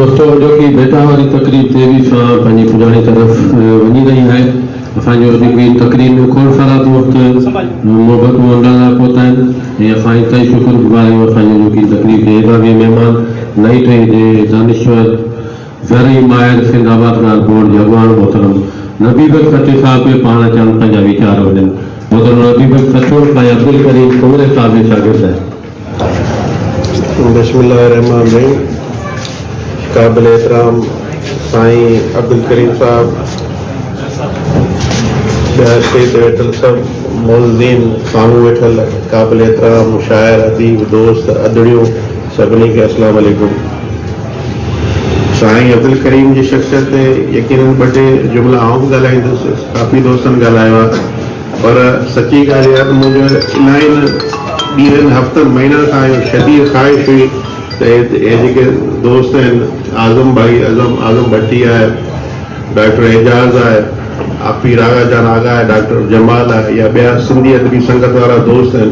دوستو اڄوڪي ڀيٽا واري تقريب تيزي سان پنهنجي پڄاڻي طرف وڃي رهي آهي. اسان جو اڄوڪي تقريب ۾ کوڙ سارا دوست محبتون ونڊڻ لاء پهتا آهن ۽ اسان انتهائي شڪر گذار آهيون اسان جي اڄوڪي تقريب جي اعزازي مهمان نئين ٽهي جي دانشور زرعي ماهر سنڌ آبادگار بورڊ جي اڳواڻ محترم نبي بخش سچو صاحب کي پاڻ اچن پنهنجا ويچار ونڊين. محترم نبي بخش سچو سائين عبدالڪريم سومري صاحب جي شاگرد آهن. بسم الله الرحمٰن الرحيم قابل احترام سائين عبدالڪريم صاحب ٻيا اسٽيج تي ويٺل سڀ معززين سامهون ويٺل قابل احترام شاعر اديب دوست ادڙيون سڀني کي السلام عليڪم سائين عبدالڪريم جي شخصيت تي يقينن ٻه ٽي جملا آئون به ڳالهائيندس ڪافي دوستن ڳالهايو آهي پر سچي ڳالهه اها ته منهنجو الاهين ڏينهن، هفتن، مهينن کان اهو شديد خواهش هئي ته اهي جيڪي دوست آهن اعظم ڀائي اعظم اعظم ڀٽي آهي، ڊاڪٽر اعجاز آهي، آپي راغا جان آغا آهي، ڊاڪٽر جمال آهي يا ٻيا سنڌي ادبي سنگت وارا دوست آهن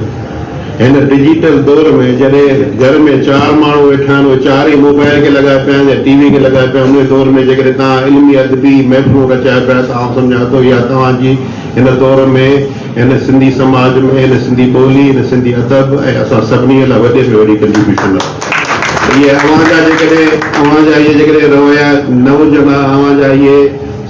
هن ڊجيٽل دور ۾ جڏهن گهر ۾ چار ماڻهو ويٺا آهن اهي چار ئي موبائل کي لڳا پيا آهن يا ٽي وي کي لڳا پيا آهن انهي دور ۾ جيڪڏهن توهان علمي ادبي محفلون رچايو پيا ته آئون سمجهان ٿو اها توهان جي هن دور ۾ هن سنڌي سماج ۾ هن سنڌي ٻولي، هن سنڌي ادب ۽ اسان سڀني لاء وڏي ۾ وڏي ڪنٽريبيوشن آهي. اهي اوهان جا جيڪڏهن اوهان جا اهي جيڪڏهن رويا نه هجن ها، اوهان جا اهي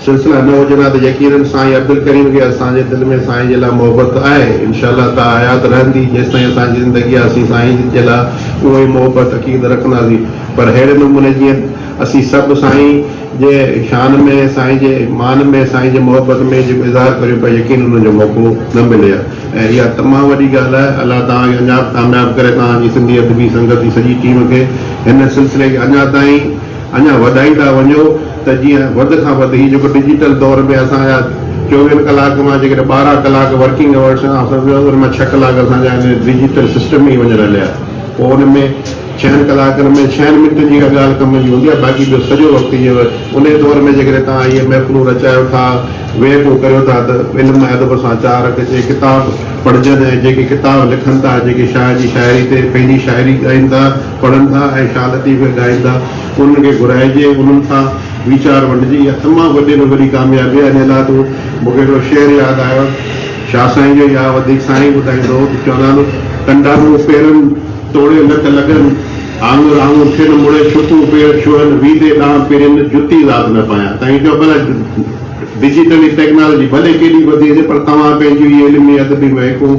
سلسلا نه هجن ها ته يقينن سائين عبدالڪريم کي اسان جي دل ۾ سائين جي لاء محبت آهي. انشاء الله تا حيات رهندي جيستائين اسان جي زندگي آهي اسين سائين جي لاء اهو ئي محبت عقيدت رکنداسين پر ههڙي نموني جيئن اسين سڀ سائين جي شان ۾ سائين جي مان ۾ سائين جي محبت ۾ جيڪو اظهار ڪريون پيا يقين ان جو موقعو نه ملي ها ۽ اها تمام وڏي ڳالهه آهي الله توهان کي اڃا به ڪامياب ڪري توهان جي سنڌي ادبي سنگت جي سڄي ٽيم کي هن سلسلي کي اڃا تائين اڃا وڌائيندا وڃو ته جيئن وڌ کان وڌ هي جيڪو ڊجيٽل دور ۾ اسان جا چوويهن ڪلاڪ مان جيڪڏهن 12 ڪلاڪ ورڪنگ اورس آهن ان مان ڇهه ڪلاڪ اسان جا هن ڊجيٽل سسٽم ۾ ئي وڃن هليا پوء ان ۾ ڇهن ڪلاڪن ۾ ڇهن منٽن جي ڪا ڳالهه ڪم جي هوندي آهي باقي ٻيو سڄو وقت اهي انهي دور ۾ جيڪڏهن توهان اهي محفلون رچايو ٿا ويهڪون ڪريو ٿا ته علم ۽ ادب سان چاهه رکجي ڪتاب پڙهجن ۽ جيڪي ڪتاب لکن ٿا جيڪي شاهه جي شاعري تي پنهنجي شاعري ڳائين ٿا پڙهن ٿا ۽ شاهه لطيف کي ڳائين ٿا انهن کي گهرائجي انهن سان ويچار ونڊجي اها تمام وڏي ۾ وڏي ڪاميابي آهي انهي لاء ته مون کي هڪڙو شعر ياد آيو شاهه سائين جو يا وڌيڪ سائين ٻڌائيندو هو ته چوندا آهن ڪنڊا مون پيرن توڙي لڪ لڳن، آڱر آڱر ٿين، مڙئي ڇڪون پير ڇهن، ويندي ڏانهن پرين، جتي ذات نه پايان. تائين چئو ڀلا ڊجيٽلي ٽيڪنالاجي ڀلي ڪيڏي وڌي هجي پر توهان پنهنجيون اهي علمي ادبي مهڪون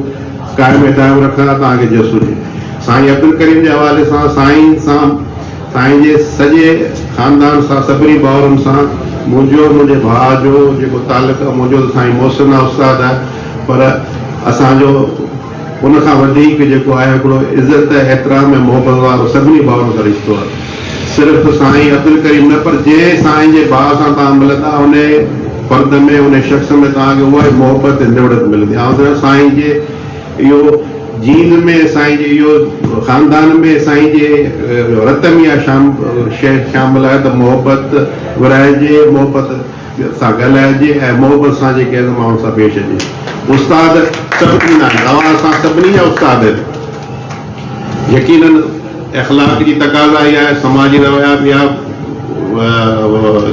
قائم ۽ دائم رکندا توهان کي جس هجي. سائين عبدالڪريم جي حوالي سان سائين سان سائين جي سڄي خاندان سان سڀني ڀائرن سان منهنجو منهنجي ڀاء جو جيڪو تعلق آهي منهنجو ته سائين محسن آهي استاد آهي پر اسان جو ان کان وڌيڪ جيڪو آهي هڪڙو عزت، احترام ۽ محبت وارو سڀني ڀائرن سان رشتو آهي. صرف سائين عبدالڪريم نه پر جنهن سائين جي ڀاء سان توهان ملندا انهي فرد ۾ انهي شخص ۾ توهان کي اها ئي محبت ۽ نوڙت ملندي. آئون سمجهان سائين جي اهو جين ۾ سائين جي اهو خاندان ۾ سائين جي رت ۾ اها شيء شامل آهي ته محبت ورهائجي محبت سان ڳالهائجي ۽ محبت سان جيڪي آهي سو ماڻهن سان پيش اچجي. استاد سڀ ٿيندا آهن. توهان اسان سڀني جا استاد آهيو. يقيناً اخلاق جي تقاضا اها آهي، سماجي رويا به اها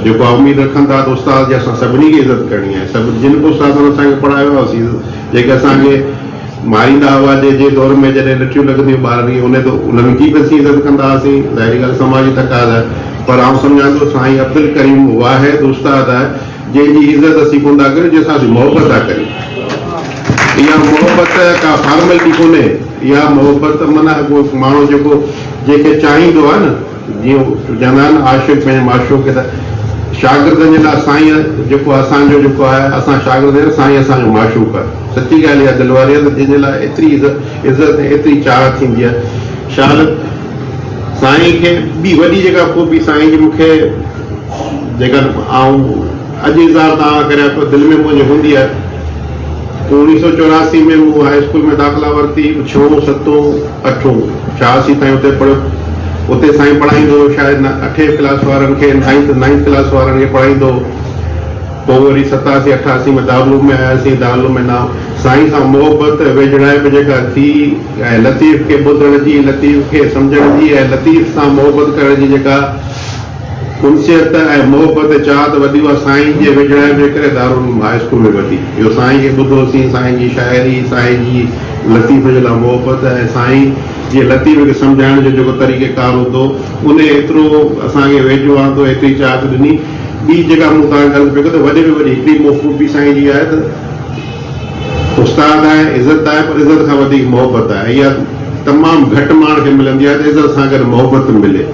جيڪو آهي اميد رکن ٿا ته استاد جي اسان سڀني کي عزت ڪرڻي آهي. سڀ جن به استادن اسان کي پڙهايو آهي اسين جيڪي اسان کي ماريندا هئا جي جي دور ۾ جڏهن لٺيون لڳنديون ٻارن کي انهي ته انهن جي به اسين عزت ڪندا هئاسين ظاهري ڳالهه سماجي تقاضا آهي پر آئون سمجهان ٿو سائين عبدالڪريم واحد استاد آهي جنهن جي عزت اسين ڪونه ٿا ڪريون جنهن سان اسين محبت ٿا ڪريون اها محبت ڪا فارملٽي ڪونهي اها محبت معنيٰ ڪو ماڻهو جيڪو جنهن کي چاهيندو آهي نه جيئن چوندا آهن عاشق پنهنجي معشوق کي ته شاگردن جي لاء سائين جيڪو اسان جو جيڪو آهي اسان شاگرد آهيون سائين اسان جو معشوق آهي سچي ڳالهه اها دل واري آهي ته جنهن جي لاء ايتري عزت ۽ ايتري چاهه ٿيندي آهي شال سائين کي ٻي وڏي جيڪا خوبي سائين جي مون کي جيڪا آئون اڄ اظهار توهان کان ڪريان ٿو دل ۾ منهنجي هوندي آهي 1984 ۾ مون هاء اسڪول ۾ داخلا ورتي ڇهون ستون اٺون 86 تائين اتي پڙهيو. اتي سائين پڙهائيندو هو شايد اٺين ڪلاس وارن کي نائنٿ نائنٿ ڪلاس وارن کي پڙهائيندو هو. پوء وري 87 88 ۾ دارالعلوم ۾ آياسين دارالعلوم ۾ نا سائين سان محبت ويجهڙائپ جيڪا ٿي ۽ لطيف کي ٻڌڻ جي لطيف کي سمجهڻ جي ۽ لطيف سان محبت ڪرڻ جي جيڪا انسيت ۽ محبت ۽ چاهت وڌي اها سائين جي ويجهڙائپ جي ڪري دارالعلوم هاء اسڪول ۾ وڌي. اهو سائين کي ٻڌوسين، سائين جي شاعري، سائين جي لطيف جي لاء محبت ۽ سائين جي لطيف کي سمجهائڻ جو جيڪو طريقه ڪار هوندو هو، انهي ايترو اسان کي ويجهو آندو، ايتري چاهت ڏني. ٻي جيڪا مون توهان کي عرض پئي ڪيو ته وڏي ۾ وڏي هڪڙي خوبي سائين جي آهي ته استاد آهي، عزت آهي پر عزت کان وڌيڪ محبت آهي ۽ اها تمام گهٽ ماڻهن کي ملندي آهي ته عزت سان گڏ محبت به ملي.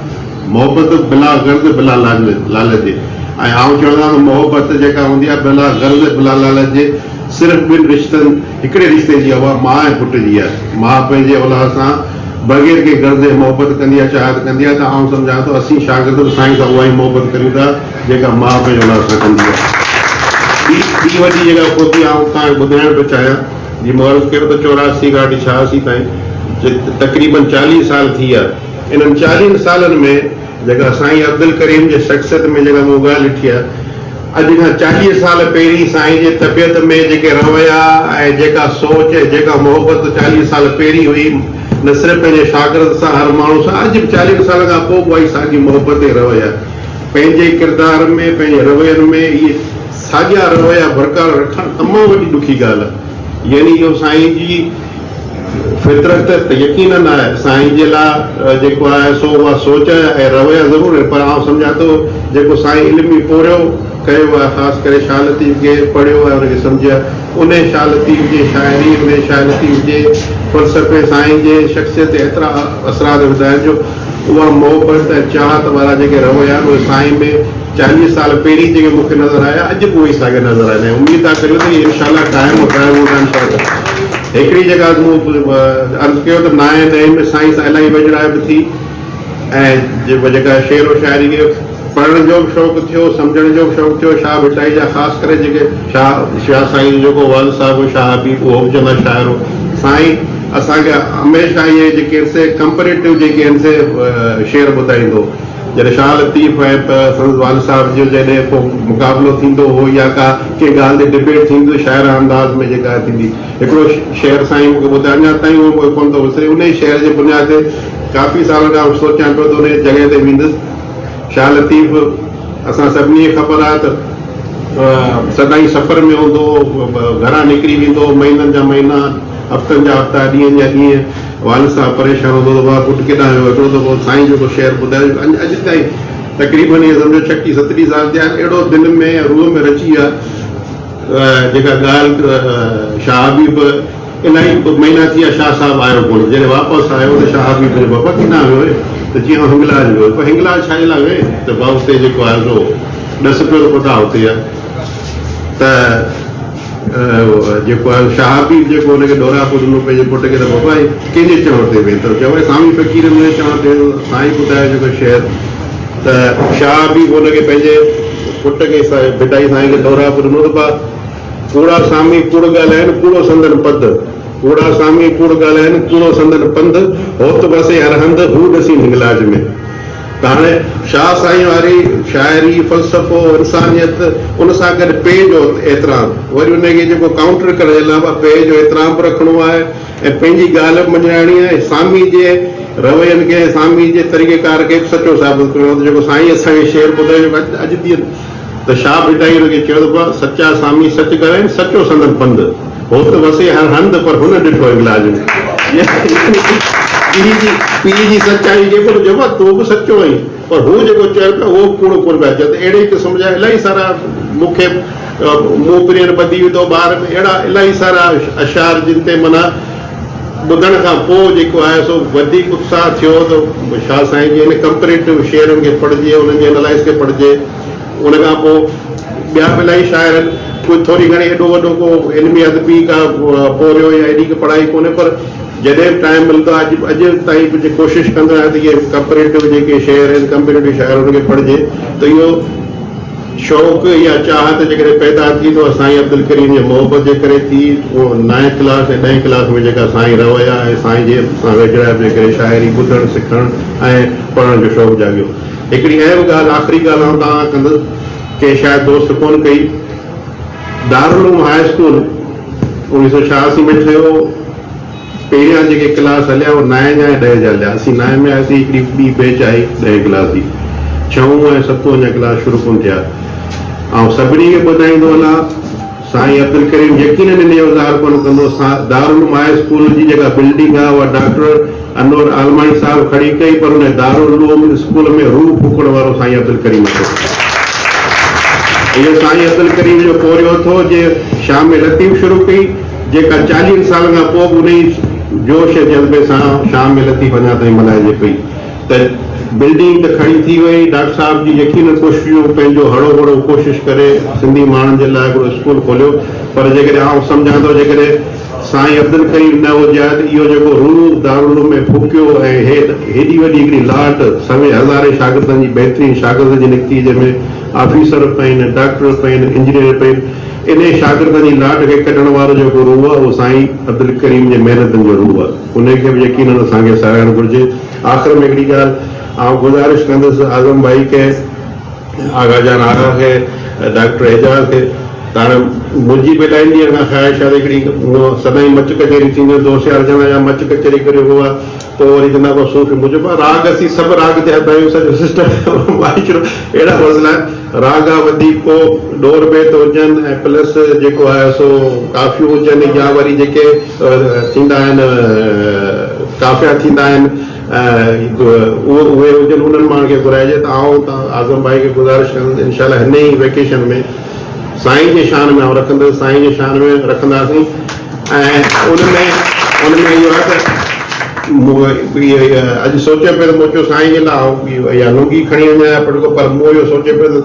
محبت بلا غرض بلا لالچ جي ۽ آئون چوندو آهيان ته محبت جيڪا هوندي آهي بلا غرض بلا لالچ جي صرف ٻن رشتن هڪڙي رشتي جي آهي اها ماء ۽ پٽ جي آهي. ماء پنهنجي اولاد سان بغير ڪنهن غرض جي محبت ڪندي آهي چاهت ڪندي آهي ته آئون سمجهان ٿو اسين شاگرد به سائين سان اها ئي محبت ڪريون ٿا جيڪا ماء پنهنجي اولاد سان ڪندي آهي. ٻي ٻي وڏي جيڪا خوبي آئون توهان کي ٻڌائڻ پيو چاهيان جي مون عرض ڪيو ته 84 کان وٺي 86 تائين تقريبن 40 سال ٿي ويا انهن چاليهن سالن ۾ جيڪا سائين عبدالڪريم جي شخصيت ۾ جيڪا مون ڳالهه ڏٺي آهي، اڄ کان 40 سال پهرين سائين جي طبيعت ۾ جيڪي رويا ۽ جيڪا سوچ ۽ جيڪا محبت 40 سال پهرين هئي، نه صرف پنهنجي شاگرد سان هر ماڻهو سان اڄ به چاليهن سالن کان پوء به اها ئي ساڳي محبت ۽ رويا پنهنجي ڪردار ۾ پنهنجي روين ۾ اهي ساڳيا رويا برقرار رکڻ تمام وڏي ڏکي ڳالهه آهي يعني اهو سائين جي فطرت ته يقينن آهي سائين جي لاء جيڪو آهي سو اها سوچ ۽ رويا ضرور آهن پر آئون سمجهان ٿو جيڪو سائين علمي پورهيو ڪيو آهي خاص ڪري شاهه لطيف کي پڙهيو آهي ان کي سمجهيو آهي انهي شاهه لطيف جي شاعري انهي شاهه لطيف جي فلسفي سائين جي شخصيت تي ايترا اثرات وڌا آهن جو اها محبت ۽ چاهت وارا جيڪي رويا آهن اهي سائين ۾ 40 سال پهرين جيڪي مون کي نظر آيا اڄ به اهي ئي ساڳيا نظر آيا آهن ۽ اميد ٿا ڪريون ته اهي انشاء الله قائم و دائم هوندا انشاء الله. هڪڙي جيڪا مون عرض ڪيو ته نائين ڏهين ۾ سائين سان الاهي ويجهڙائپ ٿي ۽ جيڪا شعر و شاعري کي پڙهڻ جو به شوق ٿيو سمجهڻ جو به شوق ٿيو شاهه ڀٽائي جا خاص ڪري جيڪي شاهه شاهه سائين جو جيڪو والد صاحب هو شاهه حبيب اهو به چڱا شاعر هو سائين اسان کي هميشه اهي جيڪي آهن سي ڪمپريٽو جيڪي آهن سي شعر ٻڌائيندو هو. جڏهن شاهه لطيف ۽ سندس والد صاحب جو جڏهن ڪو مقابلو ٿيندو هو يا ڪا ڪنهن ڳالهه تي ڊبيٽ ٿيندي ته شاعراڻه انداز ۾ جيڪا ٿيندي هڪڙو شعر سائين مون کي ٻڌايو اڃا تائين اهو مون کي ڪونه ٿو وسري انهي شعر جي بنياد تي ڪافي سالن کان سوچيان پيو ته انهي جڳهه تي ويندس شاهه لطيف اسان سڀني کي خبر آهي ته سدائين سفر ۾ هوندو هو، گهران نڪري ويندو هو، مهينن جا مهينا، هفتن جا هفتا، ڏينهن جا ڏينهن، والد صاحب پريشان هوندو هو ته بابا پٽ ڪيڏانهن ويو، هڪڙو دفعو سائين جو ڪو شعر ٻڌايو جيڪو اڄ تائين تقريبن ائين سمجهو ڇٽيهه ستٽيهه سال ٿيا آهن، اهڙو دل ۾ روح ۾ رچي ويو آهي جيڪا ڳالهه شاهه حبيب الاهي مهينا ٿي ويا شاهه صاحب آيو ڪونه، جڏهن واپس آيو ته شاهه حبيب چيو بابا ڪيڏانهن ويو هئين؟ ته چيائين آئون هنگلاج ويو هيس، پوء هنگلاج ڇا جي لاء ويو هئين؟ ته بابا اتي جيڪو آهي سو ڏس پيو ته خدا اتي آهي ته جيڪو آهي شاهه حبيب جيڪو هن کي ڏوراپو ڏنو پنهنجي پٽ کي ته بابا هي ڪنهن جي چوڻ تي وئين ته چيو سامي فقير منهنجي چوڻ تي سائين ٻڌايو جيڪو شعر ته شاهه حبيب هن کي پنهنجي پٽ کي ڀٽائي سائين کي ڏوراپو ڏنو ته با ڪوڙا سامي ڪوڙ ڳالهائن ڪوڙو سندن پد ڪوڙا سامي ڪوڙ ڳالهائن ڪوڙو سندن پنڌ هوت وسي هر هنڌ هو ڏسين هنگلاج ۾. ته هاڻي شاهه سائين واري شاعري، فلسفو، انسانيت ان سان گڏ پيء جو احترام وري ان کي جيڪو ڪائونٽر ڪرڻ جي لاء پيء جو احترام به رکڻو آهي ۽ پنهنجي ڳالهه به مڃرائڻي آهي ۽ سامي جي روين کي ۽ سامي جي طريقي ڪار کي به سچو ثابت ڪرڻو آهي ته جيڪو سائين اسان کي شعر ٻڌايو جيڪو اڄ ڏينهن ته شاهه ڀٽائي ان کي چيو ته بابا سچا سامي سچ ڳالهائين سچو سندن پنڌ. هوت وسي هر هنڌ پر هن ڏٺو هنگلاج ۾. يعني پيء جي سچائي کي پٽ چيو بابا تون به سچو آهين پر هو جيڪو چئي پيو اهو به ڪوڙو ڪونه پيا چئي ته اهڙي قسم جا الاهي سارا مون کي مون پرين ٻڌي وڌو ٻار ۾ اهڙا الاهي سارا اشعار جن تي معنيٰ ٻڌڻ کان پوء جيڪو آهي سو وڌيڪ اتساهه ٿيو ته شاهه سائين جي هن ڪمپريٽو شعرن کي پڙهجي انهن جي انالائز کي پڙهجي. ان کان پوء ٻيا به الاهي شاعر آهن، ڪجهه ٿوري گهڻي ايڏو وڏو ڪو علمي ادبي ڪا پورهيو يا ايڏي ڪا پڙهائي ڪونهي پر جڏهن به ٽائيم ملندو آهي اڄ اڄ تائين به ڪوشش ڪندو آهيان ته اهي ڪمپريٽو جيڪي شعر آهن ڪمپريٽو شاعر انهن کي پڙهجي ته اهو شوق يا چاهت جيڪڏهن پيدا ٿي ته اها سائين عبدالڪريم جي محبت جي ڪري ٿي اهو نائين ڪلاس ۽ ڏهين ڪلاس ۾ جيڪا سائين رويا ۽ سائين جي سان ويجهڙائپ جي ڪري شاعري ٻڌڻ سکڻ ۽ پڙهڻ جو شوق جاڳيو. هڪڙي اهم ڳالهه آخري ڳالهه آئون توهان کان ڪندس، ڪنهن شايد دوست ڪونه ڪئي. دارالعلوم هاء اسڪول 1986 ۾ ٺهيو. پهريان جيڪي ڪلاس هليا اهي نائين جا ۽ ڏهين جا هليا. اسين نائين ۾ آياسين، هڪڙي ٻي بيچ آئي ڏهين ڪلاس جي. ڇهون ۽ ستون اڃا ڪلاس شروع ڪونه ٿيا. آئون سڀني کي ٻڌائيندو هلان، سائين عبدالڪريم يقينن ان جو اظهار ڪونه ڪندو. دارالعلوم هاء اسڪول جي جيڪا بلڊنگ آهي اها ڊاڪٽر انور عالماڻي صاحب کڙي ڪئي پر ان دارالعلوم اسڪول ۾ روح ڦوڪڻ وارو سائين عبدالڪريم اٿو. اهو سائين عبدالڪريم جو پورهيو اٿو جنهن شام لطيف شروع ڪئي جيڪا چاليهن سالن کان پوء به انهي جوش ۽ جذبي سان شام لطيف اڃا تائين ملهائجي پئي. ته بلڊنگ ته کڙي ٿي وئي، ڊاڪٽر صاحب جي يقينن ڪوششون پنهنجو هڙو وڙو ڪوشش ڪري سنڌي ماڻهن جي لاء هڪڙو اسڪول کوليو پر جيڪڏهن آئون سمجهان ٿو جيڪڏهن سائين عبدالڪريم نه هجي ها ته اهو جيڪو روح دارالعلوم ۾ ڦوڪيو ۽ هيڏي وڏي هڪڙي لاٽ سوين هزارين شاگردن جي بهترين شاگردن جي نڪتي جنهن ۾ آفيسر به آهن ڊاڪٽر به آهن انجنيئر به آهن انهي شاگردن جي لاٽ کي ڪڍڻ وارو جيڪو روح آهي اهو سائين عبدالڪريم جي محنتن جو روح آهي انهي کي به يقينن اسان کي ساراهڻ گهرجي. آخر ۾ هڪڙي ڳالهه آئون گذارش ڪندس اعظم ڀائي کي، آغا جان آغا کي، ڊاڪٽر اعجاز کي ته هاڻي منهنجي به الاهي ڏينهن کان خواهش آهي ته هڪڙي هونء سدائين مچ ڪچهري ٿيندي هئي دوست يار چوندا يا مچ ڪچهري ڪريو هو پوء وري چوندا هئا صوفي مون چيو راڳ اسين سڀ راڳ تي هٿ آهيون سڄو سسٽم معاشرو اهڙا مسئلا آهن راڳ کان وڌيڪ ڪو ڏور بيت هجن ۽ پلس جيڪو آهي سو ڪافيون هجن يا وري جيڪي ٿيندا آهن ڪافيا ٿيندا آهن اهي هجن انهن ماڻهن کي گهرائجي ته آئون ته اعظم ڀائي کي گذارش ڪندس انشاء الله هن ئي ويڪيشن ۾ سائين جي شان ۾ آئون رکندس سائين جي شان ۾ رکنداسين ۽ ان ۾ ان ۾ اهو آهي ته مون اڄ سوچيو پئي ته مون چيو سائين جي لاء آئون اها لنگي کڻي وڃان يا پٽڪو پر مون اهو سوچيو پئي ته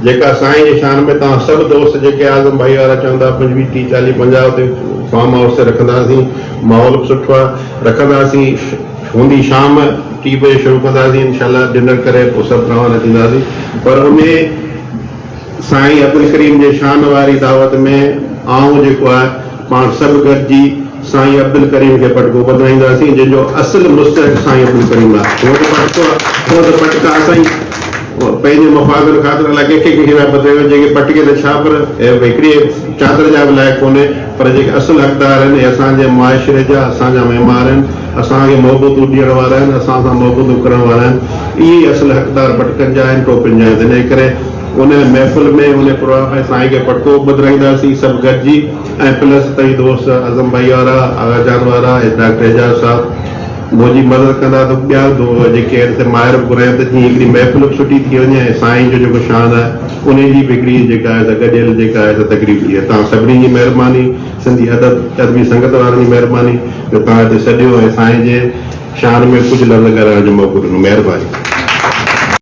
جيڪا سائين جي شان ۾ توهان سڀ دوست جيڪي اعظم ڀائي وارا چون ٿا پنجويهه ٽيهه چاليهه پنجاهه اتي فارم هائوس تي رکنداسين ماحول به سٺو آهي رکنداسين هوندي شام ٽي بجي شروع ڪنداسين انشاء الله ڊنر ڪري پوء سڀ روانا ٿينداسين پر انهي سائين عبدالڪريم جي شان واري دعوت ۾ آئون جيڪو آهي پاڻ سڀ گڏجي سائين عبدالڪريم کي پٽڪو ٻڌرائينداسين جنهن جو اصل مستحق سائين عبدالڪريم آهي. هونء ته پٽڪو هونء ته پٽڪا اسان پنهنجي مفادن خاطر الائي ڪنهن کي ڪنهن کي پيا ٻڌرايون جيڪي پٽڪي ته ڇا پر هڪڙي چادر جا به لائق ڪونهي پر جيڪي اصل حقدار آهن اهي اسان جي معاشري جا اسان جا معمار آهن اسان کي محبتون ڏيڻ وارا آهن اسان سان محبتون ڪرڻ وارا آهن اهي ئي اصل حقدار پٽڪن جا آهن ٽوپين جا آهن تنهن ڪري ان محفل ۾ ان پروگرام ۾ سائين کي پٽڪو به ٻڌرائينداسين سڀ گڏجي ۽ پلس تئين دوست اعظم ڀائي وارا، آغا جان وارا ۽ ڊاڪٽر اعجاز صاحب منهنجي مدد ڪندا ته ٻيا جيڪي آهن سي ماهر به گهرايان ته جيئن هڪڙي محفل به سٺي ٿي وڃي ۽ سائين جو جيڪو شان آهي انهي جي به هڪڙي جيڪا آهي سا گڏيل جيڪا آهي سا تقريب ٿئي توهان سڀني جي مهرباني سنڌي ادب ادبي سنگت وارن جي مهرباني جو توهان هتي سڏيو ۽ سائين جي شان ۾ ڪجهه لفظ ڳالهائڻ جو موقعو ڏنو مهرباني.